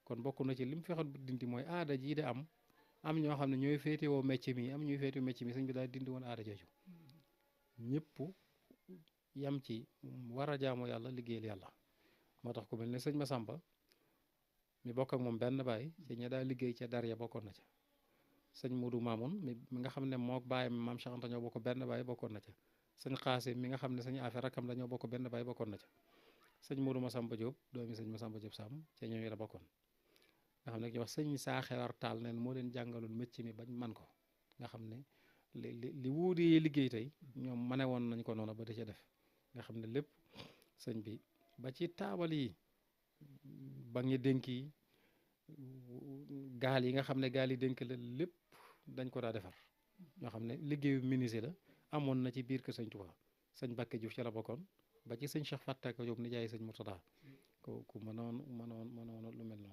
kon bokk na ci lim fexoon bu dindi mooy aada jii de am ñoo xam ne ñooy féetewoo métier mi am ñuy féetewoo métier mi sëñ bi daal dindi woon aada jooju ñëpp yam ci war a jaamu yàlla liggéeyal yàlla moo tax ku mel ne sëñ Massamba mi bokk ak moom benn baay ci ña daa liggéey ca dar ya bokkoon na ca sëñ Modou Mamoun mi nga xam ne mook baayam maam Cheikh Anta ñoo bokk benn baay bokkoon na ca sëñ Xaasim mi nga xam ne sëñ affaire rakam la ñoo bokk benn baay bokkoon na ca sëñ Modou Massamba Diop doomi sëñ Massamba Diop Sam ca ñooñu la bokkoon nga xam ne ñu wax sëñ Saaxewar Taal neen moo leen jàngaloon métier mi bañ man ko nga xam ne li wuudee liggéey tey ñoom mane woon nañ ko noonu ba di ca def nga xam ne lépp sëñ bi ba ci taabal yi ba ngi dénk yi gaal yi nga xam ne gaal yi dénk la lépp dañ ko daa defar ñoo xam ne liggéeyu menuisier la amoon na ci biir kër sëñ Tuubaa sëñ Bakke Diouf ci la bokkoon ba ci sëñ Cheikh Fatta Ka Diop ni jaay sëñ Murtada ku mënoon lu mel noonu